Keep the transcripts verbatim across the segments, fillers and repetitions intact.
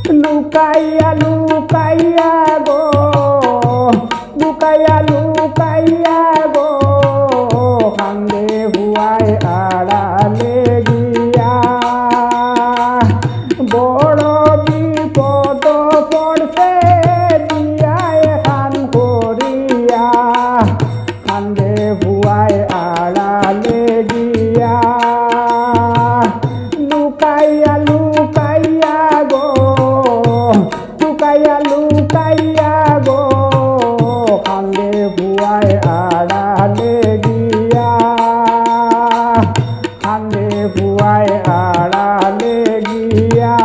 লুকাইয়া লুকাইয়া গো, লুকাইয়া লুকাইয়া গো, কান্দে পুয়ায় আড়ালে গিয়া। বড় বিপদ পড়ছে দিয়া এখান করিয়া, কান্দে পুয়ায় আড়ালে গিয়া। লুকাইয়া লুকাইয়া গো, লুকাইয়া লুকাইয়া গো, কান্দে পুয়ায় আড়ালে গিয়া, কান্দে পুয়ায় আড়ালে গিয়া।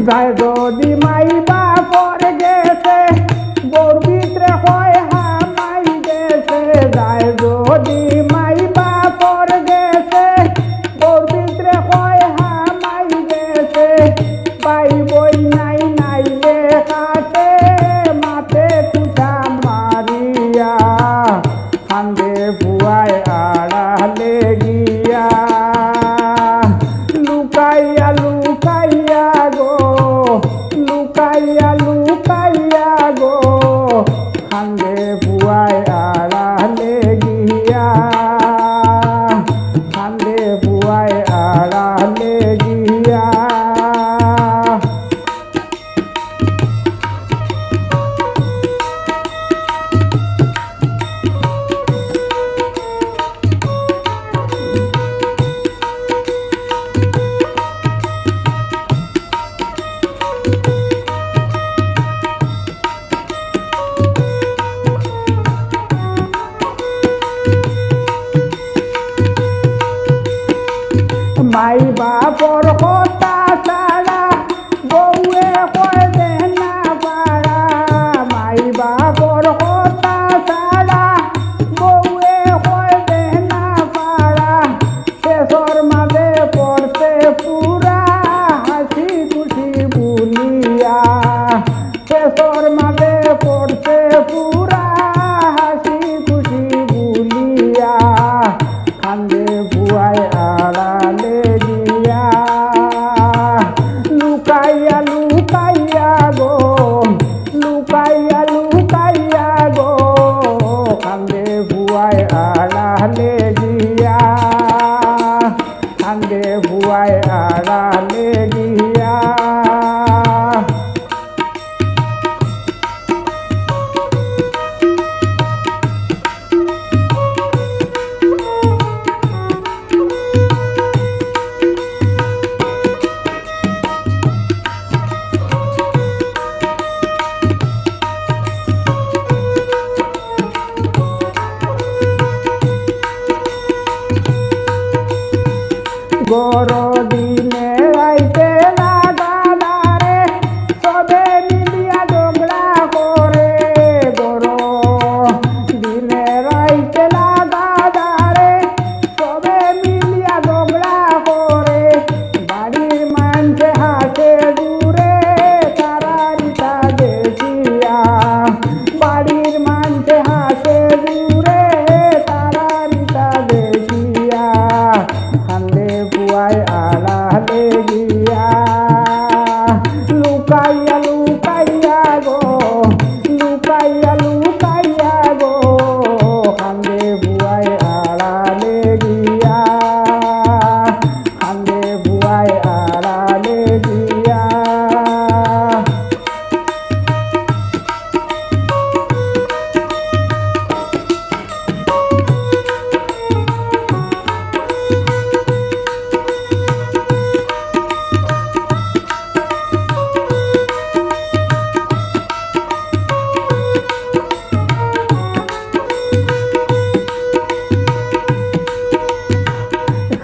যায় যদি মাই বাপর গেছে, বউর ভিতরে কয় হামাই গেছে। যায় যদি মাই বাপর গেছে, বউর ভিতরে কয় হামাই গেছে। ভাই বইন নাই নাইলে কাছে, মাতে খুটা মারিয়া, কান্দে পুয়ায় আড়ালে গিয়া। লুকাইয়া লুকাইয়া গো, লুকাইয়া লুকাইয়া গো, কান্দে পুয়ায় আড়ালে গিয়া, কান্দে পুয়ায় আড়ালে গিয়া। মাই বাপর কথা ছাড়া বউয়ে কয় দেনা পাড়া। মাই বাপর কথা ছাড়া বউয়ে কয় দেনা পাড়া। শেষর মাঝে পড়ছে পুরা হাসি খুশি ভুলিয়া। শেষর মাঝে পড়ছে পুরা হাসি খুশি ভুলিয়া। কান্দে পুয়ায় আড়ালে গিয়া। লুকাইয়া লুকাইয়া গো, লুকাইয়া লুকাইয়া গো, কান্দে পুয়ায় আড়ালে গিয়া। কান্দে পুয়ায় আড়ালে গিয়া। ঘরো দিনে রাইতে লাগাতারে, সবে মিলিয়া ঝগড়া করে। ঘরো দিনে রাইতে লাগাতারে, সবে মিলিয়া ঝগড়া করে। বাড়ির মানষে হাসে দূরে, তারার ইতা দেখিয়া। বাড়ির মানষে হাসে দূরে, তারার ইতা দেখিয়া। কান্দে পুয়ায় আড়ালে গিয়া। লুকাইয়া লুকাইয়া গো, লুকাইয়া লুকাইয়া গো, কান্দে পুয়ায় আড়ালে গিয়া। কান্দে পুয়ায় আড়ালে গিয়া।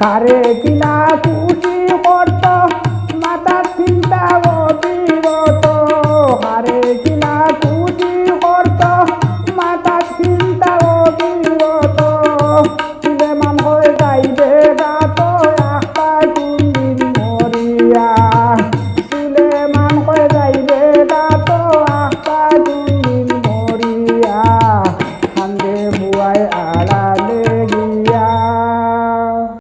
কারে কি